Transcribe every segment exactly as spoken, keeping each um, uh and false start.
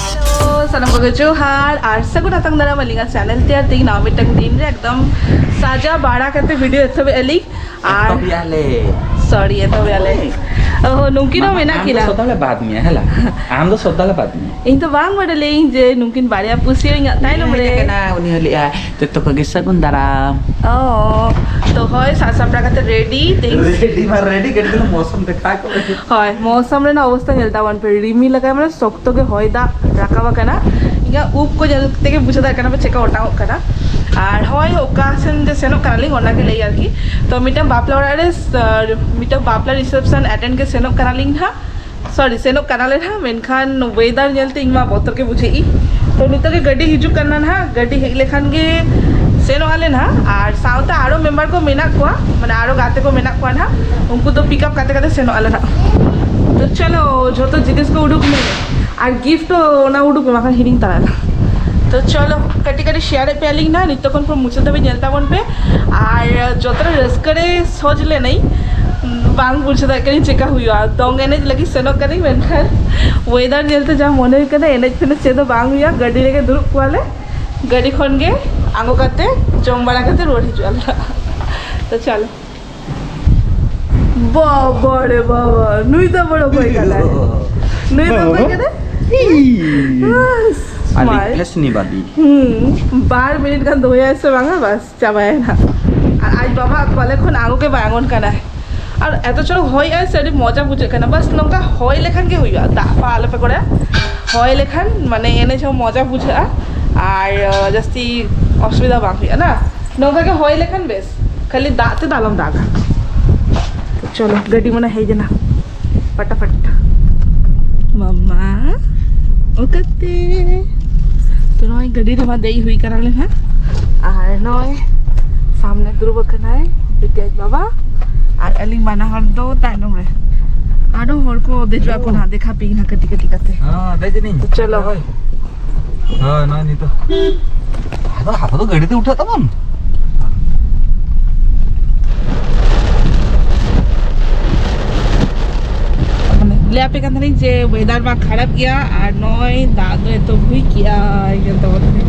Hello, ᱥᱟᱱᱟᱢ ᱠᱚᱜᱮ ᱡᱚᱦᱟᱨ ᱟᱨ ᱥᱟᱹᱜᱩᱱ ᱟᱛᱟᱝ ᱫᱟᱨᱟᱢ ᱟᱹᱞᱤᱧᱟᱜ ᱪᱮᱱᱮᱞ ᱛᱮ᱾ ᱟᱨ ᱛᱮᱦᱮᱧ ᱱᱟᱣᱟ ᱢᱤᱫᱴᱟᱝ ᱫᱤᱱ ᱨᱮ ᱮᱠᱫᱚᱢ ᱥᱟᱡᱟᱣ ᱵᱟᱲᱟ ᱠᱟᱛᱮ ᱵᱷᱤᱰᱤᱭᱳ ᱮᱛᱚᱦᱚᱵ ᱮᱫᱼᱟ ᱞᱤᱧ᱾ ᱟᱨ ᱮᱛᱚᱦᱚᱵ ᱮᱫᱼᱟ ᱞᱮ᱾ ᱥᱚᱨᱤ, ᱮᱛᱚᱦᱚᱵ ᱮᱫᱼᱟ ᱞᱮ᱾ ᱳᱦᱳ, ᱱᱩᱝᱠᱤᱱ ᱦᱚᱸ ᱢᱟᱢᱟ, ᱢᱮᱱᱟᱜ ᱟᱢ ᱫᱚ ᱠᱤᱱᱟ᱾ ᱥᱚᱫᱟ ᱞᱮ ᱵᱟᱫ ᱢᱮᱭᱟ, ᱦᱮᱞᱟ᱾ ᱟᱢ ᱫᱚ ᱥᱚᱫᱟ ᱞᱮ ᱵᱟᱫ ᱢᱮᱭᱟ᱾ ᱤᱧ ᱫᱚ ᱵᱟᱝ ᱵᱟᱰᱟᱭ ᱞᱮᱭᱟᱹᱧ ᱡᱮ ᱱᱩᱝᱠᱤᱱ ᱵᱟᱨᱭᱟ ᱯᱩᱥᱤ ᱤᱧᱟᱹᱜ ᱛᱟᱭᱱᱚᱢ ᱩᱱᱤ ᱦᱚᱸ ᱨᱮ᱾ ᱦᱮᱡ ᱟᱠᱟᱱᱟ, ᱩᱱᱤ ᱦᱚᱸ ᱞᱟᱹᱭᱮᱜᱼᱟ, "ᱡᱚᱛᱚ ᱠᱚᱜᱮ ᱥᱟᱹᱜᱩᱱ ᱫᱟᱨᱟᱢ᱾" ᱚ, ᱛᱚ ᱦᱳᱭ, ᱥᱟᱡ ᱥᱟᱯᱲᱟᱣ ᱠᱟᱛᱮ ᱨᱮᱰᱤ ᱛᱮᱦᱮᱧ᱾ ᱨᱮᱰᱤ ᱢᱟ ᱨᱮᱰᱤ, ᱠᱟᱹᱴᱤᱡ ᱪᱩᱞᱩᱝ ᱢᱳᱥᱚᱢ ᱫᱮᱠᱷᱟᱣ ᱠᱚ ᱢᱮ᱾ ᱦᱳᱭ, ᱢᱳᱥᱚᱢ ᱨᱮᱱᱟᱜ ᱚᱵᱚᱥᱛᱟ ᱧᱮᱞ ᱛᱟᱵᱚᱱ ᱯᱮ, ᱨᱤᱢᱤᱞ ᱞᱮᱠᱟᱭ, ᱢᱟᱱᱮ ᱥᱚᱠᱛᱚ ᱜᱮ ᱦᱚᱭ ᱫᱟᱜ ᱨᱟᱠᱟᱵ ᱟᱠᱟᱱᱟ᱾ ᱤᱧᱟᱹᱜ ᱩᱵ ᱠᱚ ᱧᱮᱞ ᱛᱮᱜᱮ ᱵᱩᱡᱷᱟᱹᱣ ᱫᱟᱲᱮᱭᱟᱜ ᱠᱟᱱᱟ ᱯᱮ ᱪᱮᱫᱠᱟ ᱚᱴᱟᱝᱚᱜ ᱠᱟᱱᱟ᱾ ᱟᱨ ᱦᱳᱭ, ᱚᱠᱟ ᱥᱮᱱ ᱡᱮ ᱥᱮᱱᱚᱜ ᱠᱟᱱᱟᱞᱤᱧ, ᱚᱱᱟ ᱜᱮ ᱞᱟᱹᱭ ᱟᱨᱠᱤ᱾ ᱛᱚ ᱢᱤᱫᱴᱟᱝ ᱵᱟᱯᱞᱟ ᱚᱲᱟᱜ ᱨᱮ, ᱟᱨ ᱢᱤᱫᱴᱟᱝ ᱵᱟᱯᱞᱟ ᱨᱤᱥᱮᱯᱥᱚᱱ ᱮᱴᱮᱱᱰ ᱜᱮ ᱥᱮᱱᱚᱜ ᱠᱟᱱᱟᱞᱤᱧ ᱱᱟᱦᱟᱜ᱾ ᱥᱚᱨᱤ, ᱥᱮᱱᱚᱜ ᱠᱟᱱᱟᱞᱮ ᱱᱟᱦᱟᱜ, ᱢᱮᱱᱠᱷᱟᱱ ᱚᱭᱮᱫᱟᱨ ᱧᱮᱞᱛᱮ ᱤᱧ ᱢᱟ ᱵᱚᱛᱚᱨ ᱜᱮ ᱵᱩᱡᱷᱟᱹᱜ ᱤᱧ᱾ ᱛᱚ ᱱᱤᱛᱚᱜ ᱜᱮ ᱜᱟᱹᱰᱤ ᱦᱤᱡᱩᱜ ᱠᱟᱱᱟ ᱱᱟᱦᱟᱜ, ᱜᱟᱹᱰᱤ ᱦᱮᱡ ᱞᱮᱠᱷᱟᱱ ᱜᱮ ᱥᱮᱱᱚᱜ ᱟᱞᱮ ᱱᱟᱦᱟᱜ᱾ ᱟᱨ ᱥᱟᱶᱛᱮ ᱟᱨᱚ ᱢᱮᱢᱵᱟᱨ ᱠᱚ ᱢᱮᱱᱟᱜ ᱠᱚᱣᱟ, ᱢᱟᱱᱮ ᱟᱨᱚ ᱜᱟᱛᱮ ᱠᱚ ᱢᱮᱱᱟᱜ ᱠᱚᱣᱟ ᱱᱟᱦᱟᱜ, ᱩᱱᱠᱩ ᱫᱚ ᱯᱤᱠ ᱟᱯ ᱠᱟᱛᱮ ᱠᱟᱛᱮ ᱥᱮᱱᱚᱜ ᱟᱞᱮ ᱱᱟᱦᱟᱜ᱾ ᱛᱚ ᱪᱚᱞᱚ, ᱡᱷᱚᱛᱚ ᱡᱤᱱᱤᱥ ᱠᱚ ᱩᱰᱩᱠ ᱢᱮ, ᱟᱨ ᱜᱤᱯᱷᱴ ᱦᱚᱸ ᱚᱱᱟ ᱩᱰᱩᱠ ᱢᱮ, ᱵᱟᱠᱷᱟᱱ ᱦᱤᱲᱤᱧ ᱛᱟᱨᱟᱭᱮᱱᱟ᱾ ᱛᱚ ᱪᱚᱞᱚ, ᱠᱟᱹᱴᱤᱡ ᱠᱟᱹᱴᱤᱡ ᱥᱮᱭᱟᱨᱮᱫ ᱯᱮᱭᱟᱞᱤᱧ ᱱᱟᱦᱟᱜ, ᱱᱤᱛᱚᱜ ᱠᱷᱚᱱ ᱯᱩᱨᱟᱹ ᱢᱩᱪᱟᱹᱫ ᱫᱷᱟᱹᱵᱤᱡ ᱧᱮᱞ ᱛᱟᱵᱚᱱ ᱯᱮ᱾ ᱟᱨ ᱡᱚᱛᱚᱨᱮ ᱨᱟᱹᱥᱠᱟᱹ ᱨᱮ ᱥᱚᱡᱽ ᱞᱮᱱᱟᱹᱧ, ᱵᱟᱝ ᱵᱩᱡᱷᱟᱹᱣ ᱫᱟᱲᱮᱭᱟᱜ ᱠᱟᱹᱱᱟᱹᱧ ᱪᱮᱠᱟ ᱦᱩᱭᱩᱜᱼᱟ᱾ ᱫᱚᱝ ᱮᱱᱮᱡ ᱞᱟᱹᱜᱤᱫ ᱥᱮᱱᱚᱜ ᱠᱟᱹᱱᱟᱹᱧ, ᱢᱮᱱᱠᱷᱟᱱ ᱚᱭᱮᱫᱟᱨ ᱧᱮᱞᱛᱮ ᱡᱟ ᱢᱚᱱᱮ ᱦᱩᱭᱩᱜ ᱠᱟᱱᱟ, ᱮᱱᱮᱡ ᱯᱷᱮᱱᱮᱡ ᱪᱮᱫ ᱦᱚᱸ ᱵᱟᱝ ᱦᱩᱭᱩᱜᱼᱟ᱾ ᱜᱟᱹᱰᱤ ᱨᱮᱜᱮ ᱫᱩᱲᱩᱵ ᱠᱚᱣᱟᱞᱮ, ᱜᱟᱹᱰᱤ ᱠᱷᱚᱱ ᱜᱮ ᱟᱬᱜᱚ ᱠᱟᱛᱮ ᱡᱚᱢ ᱵᱟᱲᱟ ᱠᱟᱛᱮ ᱨᱩᱣᱟᱹᱲ ᱦᱤᱡᱩᱜ ᱟᱞᱮ᱾ ᱛᱚ ᱪᱚᱞᱚ᱾ ᱵᱟᱵᱟ ᱨᱮ ᱵᱟᱵᱟ, ᱱᱩᱭ ᱫᱚ ᱵᱚᱲ ᱚᱠᱚᱭ ᱠᱟᱱᱟᱭ? ᱱᱩᱭ ᱫᱚ ᱚᱠᱚᱭ ᱠᱟᱱᱟᱭ? ᱤ᱾ ᱟᱹᱰᱤ smart᱾ ᱯᱷᱮᱥᱱᱤ ᱵᱟᱫᱤ᱾ ᱦᱩᱸ, ᱵᱟᱨ ᱢᱤᱱᱤᱴ ᱜᱟᱱ ᱫᱚᱦᱚᱭᱟᱭ ᱥᱮ ᱵᱟᱝᱟ, ᱵᱟᱥ ᱪᱟᱵᱟᱭᱮᱱᱟ᱾ ᱟᱨ ᱟᱡ ᱵᱟᱵᱟ ᱠᱚᱞᱮ ᱠᱷᱚᱱ ᱟᱬᱜᱚ ᱜᱮ ᱵᱟᱭ ᱟᱬᱜᱚᱱ ᱠᱟᱱᱟᱭ᱾ ᱟᱨ ᱮᱛᱚ ᱪᱚᱨᱚᱠ ᱦᱚᱭᱮᱜᱼᱟᱭ ᱥᱮ, ᱟᱹᱰᱤ ᱢᱚᱡᱟ ᱵᱩᱡᱷᱟᱹᱜ ᱠᱟᱱᱟ᱾ ᱵᱟᱥ ᱱᱚᱝᱠᱟ ᱦᱚᱭ ᱞᱮᱠᱷᱟᱱ ᱜᱮ ᱦᱩᱭᱩᱜᱼᱟ, ᱫᱟᱜ ᱯᱷᱟᱜ ᱟᱞᱚᱯᱮ ᱠᱚᱨᱟᱣᱟ᱾ ᱦᱚᱭ ᱞᱮᱠᱷᱟᱱ ᱢᱟᱱᱮ ᱮᱱᱮᱡ ᱦᱚᱸ ᱢᱚᱡᱟ ᱵᱩᱡᱷᱟᱹᱜᱼᱟ, ᱟᱨ ᱡᱟᱹᱥᱛᱤ ᱚᱥᱩᱵᱤᱫᱷᱟ ᱵᱟᱝ ᱦᱩᱭᱩᱜᱼᱟ ᱱᱟ᱾ ᱱᱚᱝᱠᱟ ᱜᱮ ᱦᱚᱭ ᱞᱮᱠᱷᱟᱱ ᱵᱮᱥ, ᱠᱷᱟᱹᱞᱤ ᱫᱟᱜ ᱛᱮᱫᱚ ᱟᱞᱚᱢ ᱫᱟᱜᱟ᱾ ᱪᱚᱞᱚ, ᱜᱟᱹᱰᱤ ᱢᱟᱱᱮ ᱦᱮᱡ ᱮᱱᱟ, ᱯᱟᱴᱟᱯᱟᱴ᱾ ᱢᱟᱢᱟ, ᱚᱠᱟᱛᱮ? ᱛᱚ ᱱᱚᱜᱼᱚᱭ ᱜᱟᱹᱰᱤ ᱨᱮᱢᱟ ᱫᱮᱡ ᱦᱩᱭ ᱠᱟᱱᱟᱞᱮ ᱱᱟᱦᱟᱜ, ᱟᱨ ᱱᱚᱜᱼᱚᱭ ᱥᱟᱢᱱᱮ ᱫᱩᱲᱩᱵ ᱟᱠᱟᱱᱟᱭ ᱵᱤᱴᱤ ᱟᱡ ᱵᱟᱵᱟ, ᱟᱨ ᱟᱹᱞᱤᱧ ᱵᱟᱱᱟ ᱦᱚᱲ ᱫᱚ ᱛᱟᱭᱱᱚᱢ ᱨᱮ᱾ ᱟᱨᱚ ᱦᱚᱲ ᱠᱚ ᱫᱮᱡᱚᱜ ᱟᱠᱚ ᱱᱟᱦᱟᱜ, ᱫᱮᱠᱷᱟ ᱯᱮᱭᱟᱹᱧ ᱱᱟᱦᱟᱜ ᱠᱟᱹᱴᱤᱡ ᱠᱟᱹᱴᱤᱡ ᱠᱟᱛᱮ᱾ ᱦᱮᱸ, ᱫᱮᱡ ᱮᱱᱟᱹᱧ᱾ ᱪᱚᱞᱚ᱾ ᱦᱳᱭ᱾ ᱦᱳᱭ, ᱱᱚᱜᱼᱚᱭ ᱱᱤᱛᱚᱜ᱾ ᱟᱫᱚ ᱦᱟᱯᱟ ᱫᱚ ᱜᱟᱹᱰᱤ ᱛᱮ ᱩᱴᱷᱟᱹᱜ ᱛᱟᱵᱚᱱ᱾ ᱞᱟᱹᱭ ᱟᱯᱮ ᱠᱟᱱ ᱛᱟᱦᱮᱱᱟᱹᱧ ᱡᱮ weather ᱢᱟ ᱠᱷᱟᱨᱟᱯ ᱜᱮᱭᱟ ᱟᱨ ᱱᱚᱜᱼᱚᱭ ᱫᱟᱜ ᱫᱚ ᱮᱛᱚ ᱦᱩᱭ ᱠᱮᱜᱼᱟ, ᱧᱮᱞ ᱛᱟᱵᱚᱱ ᱯᱮ᱾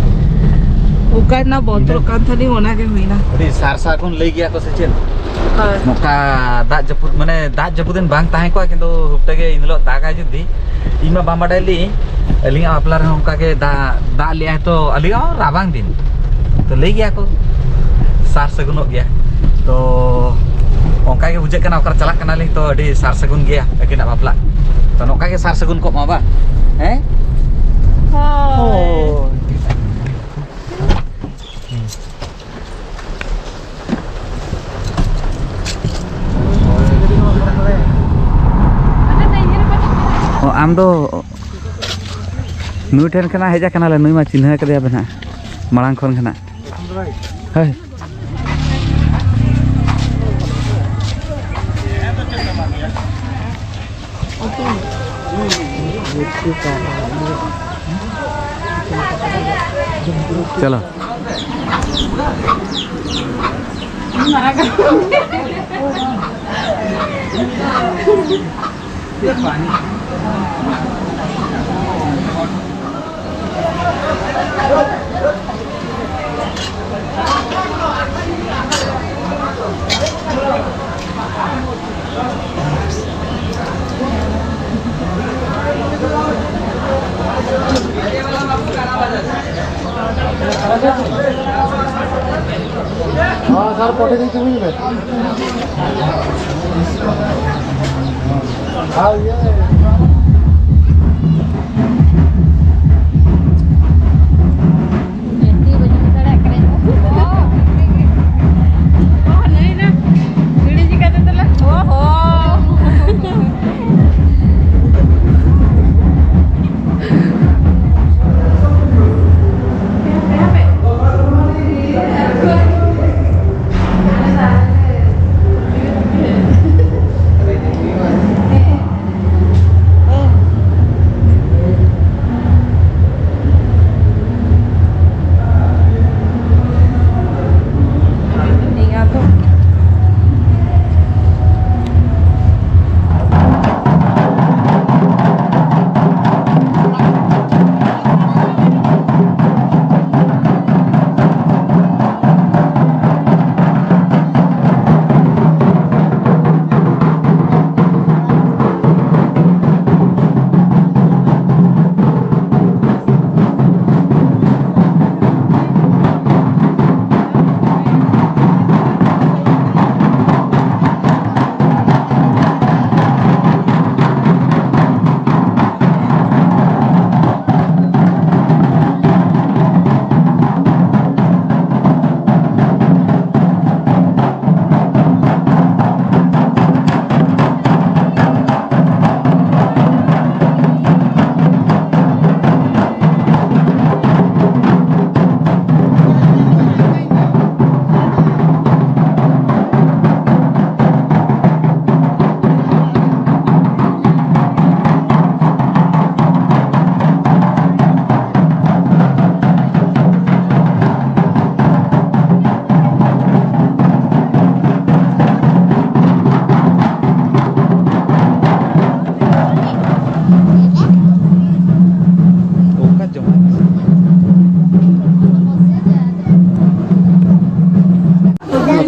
ᱚᱠᱟ ᱨᱮᱱᱟᱜ ᱵᱚᱛᱚᱨᱚᱜ ᱠᱟᱱ ᱛᱟᱦᱮᱱᱟᱹᱧ ᱚᱱᱟ ᱜᱮ ᱦᱩᱭᱱᱟ᱾ ᱟᱹᱰᱤ ᱥᱟᱨ ᱥᱟᱨ ᱠᱷᱚᱱ ᱞᱟᱹᱭ ᱜᱮᱭᱟ ᱠᱚ ᱥᱮ ᱪᱮᱫ? ᱦᱳᱭ᱾ ᱱᱚᱝᱠᱟ ᱫᱟᱜ ᱡᱟᱹᱯᱩᱫ, ᱢᱟᱱᱮ ᱫᱟᱜ ᱡᱟᱹᱯᱩᱫ ᱫᱤᱱ ᱵᱟᱝ ᱛᱟᱦᱮᱸ ᱠᱚᱜᱼᱟ, ᱠᱤᱱᱛᱩ ᱦᱩᱯᱴᱟᱹ ᱜᱮ ᱤᱱ ᱦᱤᱞᱳᱜ ᱫᱟᱜᱟᱭ ᱡᱩᱫᱤ, ᱤᱧ ᱢᱟ ᱵᱟᱝ ᱵᱟᱰᱟᱭ ᱞᱤᱧ, ᱟᱹᱞᱤᱧᱟᱜ ᱵᱟᱯᱞᱟ ᱨᱮᱦᱚᱸ ᱚᱱᱠᱟ ᱜᱮ ᱫᱟᱜ, ᱫᱟᱜ ᱞᱮᱜᱼᱟᱭ ᱛᱚ, ᱟᱹᱞᱤᱧᱟᱜ ᱦᱚᱸ ᱨᱟᱵᱟᱝ ᱫᱤᱱ ᱛᱚ ᱞᱟᱹᱭ ᱜᱮᱭᱟ ᱠᱚ ᱥᱟᱨ ᱥᱟᱹᱜᱩᱱᱚᱜ ᱜᱮᱭᱟ᱾ ᱛᱚ ᱚᱱᱠᱟ ᱜᱮ ᱵᱩᱡᱷᱟᱹᱜ ᱠᱟᱱᱟ, ᱚᱠᱟᱨᱮ ᱪᱟᱞᱟᱜ ᱠᱟᱱᱟᱞᱤᱧ ᱛᱚ ᱟᱹᱰᱤ ᱥᱟᱨ ᱥᱟᱹᱜᱩᱱ ᱜᱮᱭᱟ ᱟᱹᱠᱤᱱᱟᱜ ᱵᱟᱯᱞᱟ᱾ ᱛᱚ ᱱᱚᱝᱠᱟ ᱜᱮ ᱥᱟᱨ ᱥᱟᱹᱜᱩᱱ ᱠᱚᱜ ᱢᱟ ᱵᱟᱝ, ᱦᱮᱸ? ᱦᱳᱭ᱾ ᱦᱳᱭ᱾ ᱚ, ᱟᱢ ᱫᱚ ᱱᱩᱭ ᱴᱷᱮᱱ ᱠᱷᱚᱱᱟᱜ ᱦᱮᱡ ᱟᱠᱟᱱᱟᱞᱮ, ᱱᱩᱭ ᱢᱟ ᱪᱤᱱᱦᱟᱹ ᱠᱟᱫᱮᱭᱟ ᱵᱮᱱ ᱦᱟᱸᱜ ᱢᱟᱲᱟᱝ ᱠᱷᱚᱱ ᱜᱮ ᱱᱟᱜ᱾ ᱦᱳᱭ᱾ ᱪᱚᱞᱚ᱾ ᱦᱚᱸ, ᱥᱟᱨ, ᱯᱚᱴᱷᱮ ᱫᱤᱱ ᱛᱩᱢᱤ ᱢᱮ᱾ ᱦᱳᱭ, ᱤᱭᱟᱹ᱾ ᱵᱟᱹᱧ ᱵᱩᱡᱷᱟᱹᱣ ᱫᱟᱲᱮᱭᱟᱜ ᱠᱟᱱᱟ᱾ ᱚ, ᱞᱟᱹᱭ ᱫᱟ, ᱜᱤᱲᱤ ᱪᱤᱠᱟᱹᱛᱮ ᱛᱟᱞᱮ? ᱚ ᱦᱚ᱾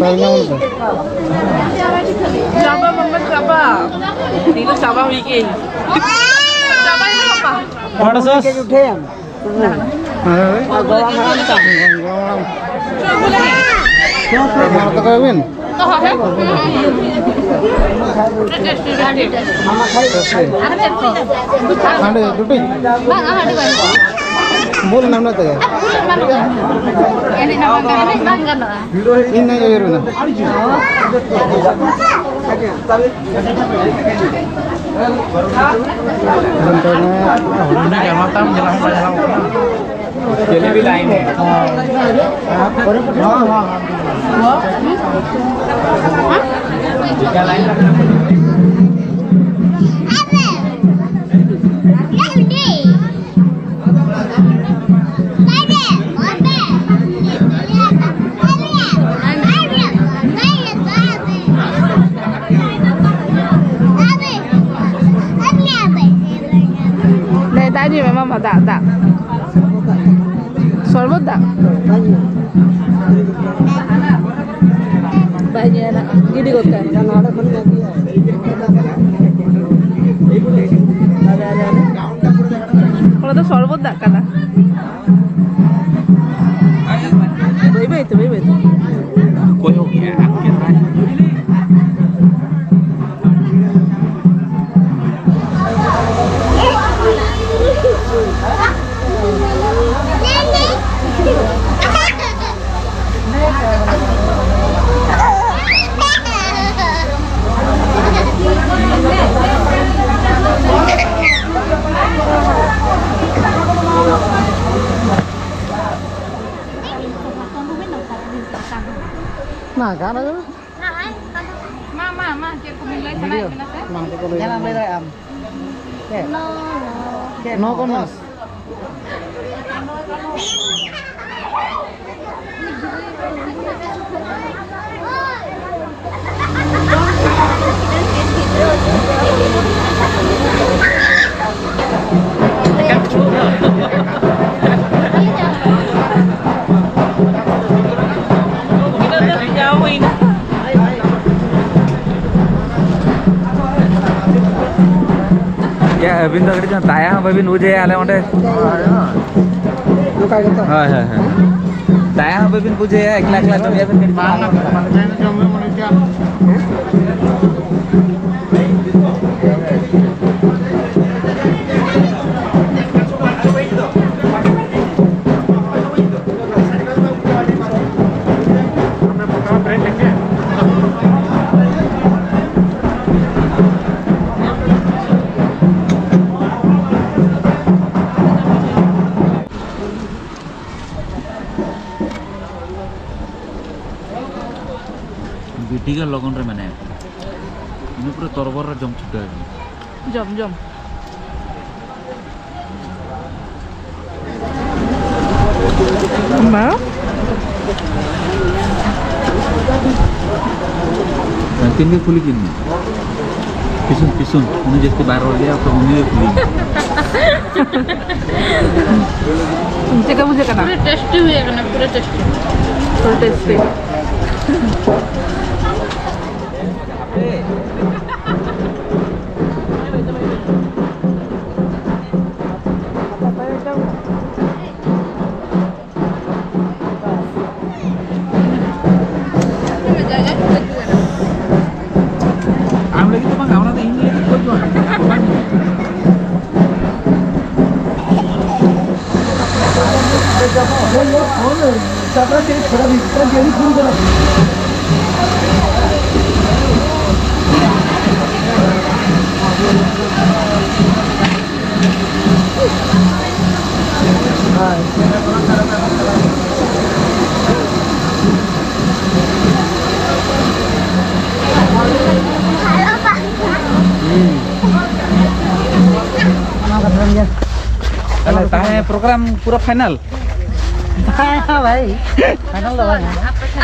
ᱵᱟᱭ ᱧᱟᱢ ᱞᱮᱫᱟ᱾ ᱪᱟᱵᱟ ᱵᱟᱵᱟ, ᱪᱟᱵᱟ᱾ ᱱᱤᱭᱟᱹ ᱫᱚ ᱪᱟᱵᱟ ᱦᱩᱭ ᱠᱮ᱾ ᱪᱟᱵᱟᱭᱮᱱᱟ ᱵᱟᱵᱟ᱾ ᱦᱚᱲ ᱥᱟᱥ᱾ ᱦᱳᱭ᱾ ᱜᱚᱲᱚᱢ ᱦᱟᱲᱟᱢ ᱛᱟᱢ᱾ ᱜᱚᱲᱚᱢ ᱦᱟᱲᱟᱢ᱾ ᱢᱟ ᱛᱟᱠᱚ ᱟᱹᱵᱤᱱ? ᱦᱟᱸᱰᱮ ᱴᱩᱴᱩᱡ᱾ ᱵᱚᱞ ᱮᱱᱟ ᱩᱱᱟᱹᱜ ᱛᱮᱜᱮ᱾ ᱮᱱᱮᱡ ᱢᱟ ᱵᱟᱝ ᱜᱟᱱᱚᱜᱼᱟ᱾ ᱮᱱᱮᱡ ᱢᱟ ᱵᱟᱝ ᱜᱟᱱᱚᱜᱼᱟ᱾ ᱤᱧ ᱱᱟᱧ ᱩᱭᱦᱟᱹᱨ ᱵᱮᱱᱟ᱾ ᱦᱩᱰᱤᱧ ᱡᱟᱢᱟ ᱛᱟᱢ ᱧᱮᱞ ᱦᱚᱸ ᱵᱟᱭ ᱧᱮᱞ ᱠᱟᱱᱟ᱾ ᱡᱮᱞᱮᱵᱤ ᱞᱟᱭᱤᱱ ᱦᱮ᱾ ᱫᱟᱜ ᱧᱩᱭ ᱢᱮ ᱢᱟᱢᱟ, ᱫᱟᱜ, ᱫᱟᱜ᱾ ᱥᱚᱨᱵᱚᱛ ᱫᱟᱜ? ᱵᱟᱭ ᱧᱩᱭᱟ ᱱᱟᱜ, ᱜᱤᱰᱤ ᱜᱚᱫ ᱠᱟᱜ᱾ ᱚᱱᱟ ᱫᱚ ᱥᱚᱨᱵᱚᱛ ᱫᱟᱜ ᱠᱟᱱᱟ᱾ ᱵᱟᱹᱭ ᱵᱟᱹᱭ ᱛᱮ, ᱵᱟᱹᱭ ᱵᱟᱹᱭ ᱛᱮ᱾ ᱚᱠᱚᱭ ᱦᱚᱸ ᱜᱮᱭᱟ, ᱟᱨ ᱪᱮᱫ ᱨᱟᱡᱽ ᱱᱟ ᱜᱟᱱ ᱟᱫᱚ᱾ ᱢᱟ, ᱢᱟ, ᱢᱟ, ᱪᱮᱫ ᱠᱚ ᱵᱤᱱ ᱞᱟᱹᱭ ᱥᱟᱱᱟᱭᱮᱫ ᱵᱮᱱᱟ ᱥᱮ? ᱢᱟ, ᱪᱮᱫ ᱠᱚ ᱞᱟᱹᱭ ᱡᱟᱦᱟᱱᱟᱜ ᱮᱢ ᱞᱟᱹᱭ ᱫᱟᱲᱮᱭᱟᱜᱼᱟ ᱟᱢ? ᱪᱮᱫ? No, no. ᱪᱮᱫ? No comments. ᱟᱹᱵᱤᱱ ᱫᱚ ᱠᱟᱹᱴᱤᱡ ᱪᱩᱞᱩᱝ ᱫᱟᱭᱟ ᱦᱚᱸ ᱵᱟᱹᱵᱤᱱ ᱵᱩᱡᱷᱟᱹᱣᱟ ᱟᱞᱮ ᱚᱸᱰᱮ᱾ ᱱᱚᱝᱠᱟ ᱜᱮᱛᱚ᱾ ᱦᱳᱭ, ᱦᱳᱭ, ᱦᱳᱭ᱾ ᱫᱟᱭᱟ ᱦᱚᱸ ᱵᱟᱹᱵᱤᱱ ᱵᱩᱡᱷᱟᱹᱣᱟ, ᱮᱠᱞᱟ ᱮᱠᱞᱟ ᱡᱚᱢ ᱜᱮᱭᱟ ᱵᱤᱱ ᱠᱟᱹᱴᱤᱡ᱾ ᱵᱟᱝ, ᱵᱟᱝ, ᱵᱟᱝ, ᱡᱚᱢ ᱧᱩ ᱢᱚᱱᱮ ᱠᱮᱭᱟ᱾ ᱵᱤᱴᱤ ᱜᱮ ᱞᱚᱜᱚᱱ ᱨᱮ ᱢᱮᱱᱟᱭᱟ᱾ ᱤᱱᱟᱹ ᱯᱚᱨᱮ ᱛᱚᱨᱵᱚᱨ ᱨᱮ ᱡᱚᱢ ᱪᱷᱩᱴᱟᱹᱣ ᱮᱱᱟ᱾ ᱡᱚᱢ, ᱡᱚᱢ᱾ ᱵᱟ? ᱛᱤᱱ ᱜᱮ ᱠᱩᱞᱤ ᱠᱤᱱ ᱢᱮ᱾ ᱯᱤᱥᱩᱱ, ᱯᱤᱥᱩᱱ᱾ ᱩᱱᱤ ᱡᱟᱹᱥᱛᱤ ᱵᱟᱭ ᱨᱚᱲ ᱜᱮᱭᱟ, ᱛᱚ ᱩᱱᱤ ᱜᱮ ᱠᱩᱞᱤ ᱢᱮ᱾ ᱪᱮᱫ ᱞᱮᱠᱟ ᱵᱩᱡᱷᱟᱹᱜ ᱠᱟᱱᱟ? ᱯᱩᱨᱟᱹ ᱴᱮᱥᱴᱤ ᱦᱩᱭ ᱟᱠᱟᱱᱟ, ᱯᱩᱨᱟᱹ ᱴᱮᱥᱴᱤ᱾ ᱯᱩᱨᱟᱹ ᱴᱮᱥᱴᱤ᱾ ᱟᱢ ᱞᱟᱹᱜᱤᱫ ᱫᱚ ᱵᱟᱝ, ᱚᱱᱟ ᱫᱚ ᱤᱧ ᱞᱟᱹᱜᱤᱫ ᱠᱷᱚᱡ ᱫᱚ ᱵᱟᱝ᱾ ᱛᱟᱦᱞᱮ ᱛᱟᱦᱮᱸ ᱯᱨᱳᱜᱨᱟᱢ ᱯᱩᱨᱟᱹ ᱯᱷᱟᱭᱱᱟᱞ? ᱦᱮᱸ, ᱦᱮᱸ, ᱵᱷᱟᱭ᱾ ᱯᱷᱟᱭᱱᱟᱞ ᱫᱚ ᱵᱟᱝ᱾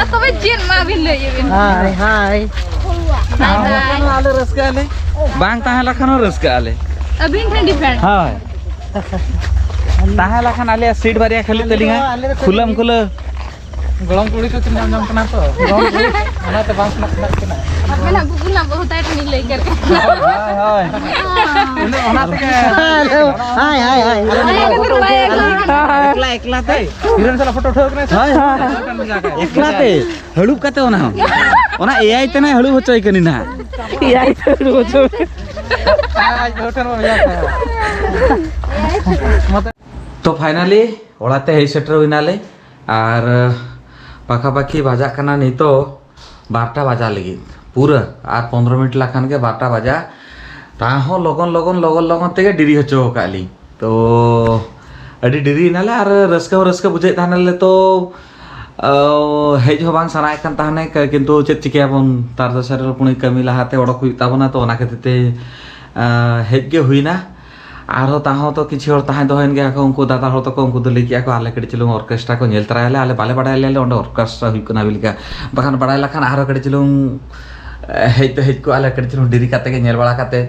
ᱟᱨ ᱛᱚᱵᱮ ᱪᱮᱫ ᱢᱟ ᱵᱤᱱ ᱞᱟᱹᱭ ᱮᱫ ᱵᱤᱱ? ᱦᱟᱭ, ᱦᱟᱭ᱾ ᱵᱟᱝ ᱛᱟᱦᱮᱸ ᱞᱮᱠᱷᱟᱱ ᱦᱚᱸ ᱨᱟᱹᱥᱠᱟᱹᱜ ᱟᱞᱮ᱾ ᱵᱟᱝ ᱛᱟᱦᱮᱸ ᱞᱮᱠᱷᱟᱱ ᱦᱚᱸ ᱨᱟᱹᱥᱠᱟᱹᱜ ᱟᱞᱮ᱾ ᱟᱹᱵᱤᱱ ᱴᱷᱮᱱ ᱰᱤᱯᱮᱱᱰ᱾ ᱦᱳᱭ᱾ ᱛᱟᱦᱮᱸ ᱞᱮᱠᱷᱟᱱ ᱟᱞᱮᱭᱟᱜ ᱥᱤᱴ ᱵᱟᱨᱭᱟ ᱠᱷᱟᱹᱞᱤ ᱛᱟᱹᱞᱤᱧᱟ᱾ ᱟᱞᱮ ᱫᱚ ᱠᱷᱩᱞᱟᱹᱢ ᱠᱷᱩᱞᱟᱹ᱾ ᱜᱚᱲᱚᱢ ᱠᱩᱲᱤ ᱠᱚ ᱛᱤᱱᱟᱹᱜ ᱧᱟᱢ ᱠᱟᱱᱟ ᱛᱚ᱾ ᱜᱚᱲᱚᱢ ᱠᱩᱲᱤ᱾ ᱚᱱᱟᱛᱮ ᱵᱟᱝ ᱥᱮᱱᱚᱜ ᱥᱟᱱᱟᱭᱮᱫ ᱠᱤᱱᱟ᱾ ᱢᱮᱱᱟ ᱜᱩᱜᱩᱞ ᱨᱮᱱᱟᱜ ᱵᱚᱦᱩᱛ ᱟᱭ ᱴᱷᱮᱱᱤᱧ ᱞᱟᱹᱭ ᱠᱟᱫ ᱠᱟᱱᱟ᱾ ᱦᱳᱭ, ᱦᱳᱭ᱾ ᱩᱱᱟᱹᱜ ᱚᱱᱟ ᱛᱮᱜᱮ ᱦᱟᱭ, ᱦᱟᱭ, ᱦᱟᱭ᱾ ᱟᱞᱮ ᱫᱚ ᱵᱟᱭ ᱟᱹᱜᱩ ᱠᱟᱫᱟ᱾ ᱮᱠᱞᱟ, ᱮᱠᱞᱟ ᱛᱮ᱾ ᱦᱤᱨᱳᱭᱤᱱ ᱥᱟᱞᱟᱜ ᱯᱷᱳᱴᱳ ᱩᱴᱷᱟᱹᱣ ᱠᱟᱱᱟᱭ ᱥᱮ? ᱦᱳᱭ, ᱦᱳᱭ᱾ ᱮᱠᱞᱟ ᱛᱮ᱾ ᱦᱟᱹᱲᱩᱵ ᱠᱟᱛᱮ ᱚᱱᱟ ᱦᱚᱸ᱾ ᱚᱱᱟ ᱮ ᱟᱭ ᱛᱮ ᱱᱟᱭ ᱦᱟᱹᱲᱩᱵ ᱦᱚᱪᱚᱭ ᱠᱟᱹᱱᱟᱹᱧ ᱱᱟᱦᱟᱜ᱾ ᱮ ᱟᱭ ᱛᱮ ᱦᱟᱹᱲᱩᱵ ᱦᱚᱪᱚᱭ᱾ ᱟᱡ ᱵᱟᱹᱦᱩ ᱴᱷᱮᱱ ᱵᱚᱱ ᱵᱷᱮᱡᱟ ᱠᱟᱭᱟ᱾ ᱛᱚ, finally ᱚᱲᱟᱜ ᱛᱮ ᱦᱮᱡ ᱥᱮᱴᱮᱨ ᱦᱩᱭᱱᱟᱞᱮ᱾ ᱟᱨ ᱯᱟᱠᱷᱟ ᱯᱟᱠᱷᱤ ᱵᱟᱡᱟᱜ ᱠᱟᱱᱟ ᱱᱤᱛᱚᱜ ᱵᱟᱨᱚᱴᱟ ᱵᱟᱡᱟᱜ ᱞᱟᱹᱜᱤᱫ᱾ ᱯᱩᱨᱟᱹ ᱟᱨ ᱯᱚᱱᱨᱚ ᱢᱤᱱᱤᱴ ᱞᱮᱠᱷᱟᱱ ᱜᱮ ᱵᱟᱨᱚᱴᱟ ᱵᱟᱡᱟᱜ᱾ ᱛᱟᱦᱚᱸ ᱞᱚᱜᱚᱱ ᱞᱚᱜᱚᱱ ᱞᱚᱜᱚᱱ ᱞᱚᱜᱚᱱ ᱛᱮᱜᱮ ᱰᱮᱨᱤ ᱦᱚᱪᱚ ᱟᱠᱟᱫ ᱞᱤᱧ᱾ ᱛᱚ, ᱟᱹᱰᱤ ᱰᱮᱨᱤᱭᱮᱱᱟᱞᱮ ᱟᱨ ᱨᱟᱹᱥᱠᱟᱹ ᱦᱚᱸ ᱨᱟᱹᱥᱠᱟᱹ ᱵᱩᱡᱷᱟᱹᱣᱮᱫ ᱛᱟᱦᱮᱱᱟᱞᱮ᱾ ᱛᱚ, ᱚ, ᱦᱮᱡ ᱦᱚᱸ ᱵᱟᱝ ᱥᱟᱱᱟᱭᱮᱫ ᱠᱟᱱ ᱛᱟᱦᱮᱱᱟ, ᱠᱟ-, ᱠᱤᱱᱛᱩ ᱪᱮᱫ ᱪᱤᱠᱟᱹᱭᱟᱵᱚᱱ, ᱛᱟᱨ ᱫᱚᱥᱟᱨ ᱦᱤᱞᱳᱜ ᱯᱩᱱᱤ ᱠᱟᱹᱢᱤ ᱞᱟᱦᱟᱛᱮ ᱚᱰᱚᱠ ᱦᱩᱭᱩᱜ ᱛᱟᱵᱚᱱᱟ᱾ ᱛᱚ, ᱚᱱᱟ ᱠᱷᱟᱹᱛᱤᱨ ᱛᱮ, ᱟ, ᱦᱮᱡ ᱜᱮ ᱦᱩᱭᱱᱟ᱾ ᱟᱨᱦᱚᱸ ᱛᱟᱦᱚᱸ ᱛᱚ ᱠᱤᱪᱷᱩ ᱦᱚᱲ ᱛᱟᱦᱮᱸ ᱫᱚᱦᱚᱭᱮᱱ ᱜᱮᱭᱟ ᱠᱚ, ᱩᱱᱠᱩ ᱫᱟᱫᱟ ᱦᱚᱲ ᱛᱟᱠᱚ, ᱩᱱᱠᱩ ᱫᱚ ᱞᱟᱹᱭ ᱠᱮᱜᱼᱟ ᱠᱚ, "ᱟᱞᱮ ᱠᱟᱹᱴᱤᱡ ᱪᱩᱞᱩᱝ ᱚᱨᱠᱮᱥᱴᱨᱟ ᱠᱚ ᱧᱮᱞ ᱛᱚᱨᱟᱭᱟᱞᱮ, ᱟᱞᱮ ᱵᱟᱞᱮ ᱵᱟᱲᱟᱭ ᱞᱮᱭᱟ ᱞᱮ ᱚᱸᱰᱮ ᱚᱨᱠᱮᱥᱴᱨᱟ ᱦᱩᱭᱩᱜ ᱠᱟᱱᱟ ᱵᱚᱞᱮ ᱠᱟ᱾ ᱵᱟᱠᱷᱟᱱ ᱵᱟᱲᱟᱭ ᱞᱮᱠᱷᱟᱱ ᱟᱨᱦᱚᱸ ᱠᱟᱹᱴᱤᱡ ᱪᱩᱞᱩᱝ, ᱮ, ᱦᱮᱡ ᱫᱚ ᱦᱮᱡ ᱠᱚᱜᱼᱟ ᱞᱮ ᱠᱟᱹᱴᱤᱡ ᱪᱩᱞᱩᱝ ᱰᱮᱨᱤ ᱠᱟᱛᱮ ᱜᱮ ᱧᱮᱞ ᱵᱟᱲᱟ ᱠᱟᱛᱮ,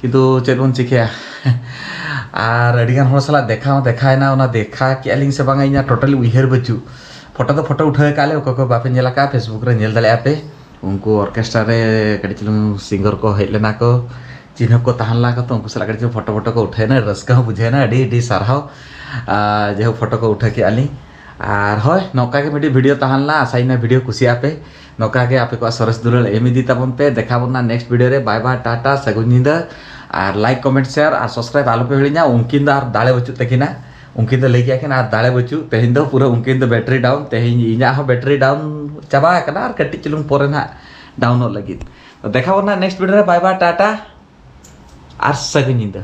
ᱠᱤᱱᱛᱩ ᱪᱮᱫ ᱵᱚᱱ ᱪᱤᱠᱟᱹᱭᱟ?" ᱟᱨ ᱟᱹᱰᱤ ᱜᱟᱱ ᱦᱚᱲ ᱥᱟᱞᱟᱜ ᱫᱮᱠᱷᱟ ᱦᱚᱸ ᱫᱮᱠᱷᱟᱭᱮᱱᱟ, ᱚᱱᱟ ᱫᱮᱠᱷᱟ ᱠᱮᱜᱼᱟ ᱞᱤᱧ ᱥᱮ ᱵᱟᱝᱟ ᱤᱧᱟᱹᱜ totally ᱩᱭᱦᱟᱹᱨ ᱵᱟᱹᱪᱩᱜ᱾ ᱯᱷᱳᱴᱳ ᱫᱚ ᱯᱷᱳᱴᱳ ᱩᱴᱷᱟᱹᱣ ᱟᱠᱟᱫ ᱞᱮ, ᱚᱠᱚᱭ ᱠᱚ ᱵᱟᱯᱮ ᱧᱮᱞ ᱟᱠᱟᱫᱼᱟ, Facebook ᱨᱮ ᱧᱮᱞ ᱫᱟᱲᱮᱭᱟᱜᱼᱟ ᱯᱮ᱾ ᱩᱱᱠᱩ ᱚᱨᱠᱮᱥᱴᱨᱟ ᱨᱮ ᱠᱟᱹᱴᱤᱡ ᱪᱩᱞᱩᱝ ᱥᱤᱝᱜᱟᱨ ᱠᱚ ᱦᱮᱡ ᱞᱮᱱᱟ ᱠᱚ, ᱪᱤᱱᱦᱟᱹᱯ ᱠᱚ ᱛᱟᱦᱮᱸ ᱞᱮᱱᱟ ᱠᱚ, ᱛᱚ ᱩᱱᱠᱩ ᱥᱟᱞᱟᱜ ᱠᱟᱹᱴᱤᱡ ᱪᱩᱞᱩᱝ ᱯᱷᱳᱴᱳ ᱯᱷᱳᱴᱳ ᱠᱚ ᱩᱴᱷᱟᱹᱣ ᱮᱱᱟ, ᱨᱟᱹᱥᱠᱟᱹ ᱦᱚᱸ ᱵᱩᱡᱷᱟᱹᱣ ᱮᱱᱟ, ᱟᱹᱰᱤ ᱟᱹᱰᱤ ᱥᱟᱨᱦᱟᱣ᱾ ᱟᱨ ᱡᱟᱭᱦᱳᱠ ᱯᱷᱳᱴᱳ ᱠᱚ ᱩᱴᱷᱟᱹᱣ ᱠᱮᱜᱼᱟ ᱞᱤᱧ᱾ ᱟᱨ ᱦᱳᱭ, ᱱᱚᱝᱠᱟ ᱜᱮ ᱢᱤᱫᱴᱤᱡ ᱵᱷᱤᱰᱤᱭᱳ ᱛᱟᱦᱮᱸ ᱞᱮᱱᱟ, ᱟᱥᱟᱭᱟᱹᱧ ᱵᱷᱤᱰᱤᱭᱳ ᱠᱩᱥᱤᱭᱟᱜᱼᱟ ᱯᱮ᱾ ᱱᱚᱝᱠᱟ ᱜᱮ ᱟᱯᱮ ᱠᱚᱣᱟᱜ ᱥᱚᱨᱮᱥ ᱫᱩᱞᱟᱹᱲ ᱮᱢ ᱤᱫᱤ ᱛᱟᱵᱚᱱ ᱯᱮ᱾ ᱫᱮᱠᱷᱟ ᱵᱚᱱᱟ next video ᱨᱮ᱾ Bye bye, ᱴᱟᱴᱟ, ᱥᱟᱹᱜᱩᱱ ᱧᱤᱫᱟᱹ᱾ ᱟᱨ like, comment, share ᱟᱨ subscribe ᱟᱞᱚ ᱯᱮ ᱦᱤᱲᱤᱧᱟ᱾ ᱩᱱᱠᱤᱱ ᱫᱚ ᱟᱨ ᱫᱟᱲᱮ ᱵᱟᱹᱪᱩᱜ ᱛᱟᱹᱠᱤᱱᱟ, ᱩᱱᱠᱤᱱ ᱫᱚ ᱞᱟᱹᱭ ᱠᱮᱜᱼᱟ ᱠᱤᱱ ᱟᱨ ᱫᱟᱲᱮ ᱵᱟᱹᱪᱩᱜ᱾ ᱛᱮᱦᱮᱧ ᱫᱚ ᱯᱩᱨᱟᱹ ᱩᱱᱠᱤᱱ ᱫᱚ battery down, ᱛᱮᱦᱮᱧ ᱤᱧᱟᱹᱜ ᱦᱚᱸ battery down ᱪᱟᱵᱟ ᱟᱠᱟᱱᱟ ᱟᱨ ᱠᱟᱹᱴᱤᱡ ᱪᱩᱞᱩᱝ ᱯᱚᱨᱮ ᱱᱟᱦᱟᱜ ᱰᱟᱣᱩᱱᱚᱜ ᱞᱟᱹᱜᱤᱫ᱾ ᱛᱚ ᱫᱮᱠᱷᱟ ᱵᱚᱱᱟ next video ᱨᱮ᱾ Bye bye, ᱴᱟᱴᱟ ᱟᱨ ᱥᱟᱹᱜᱩᱱ ᱧᱤᱫᱟᱹ᱾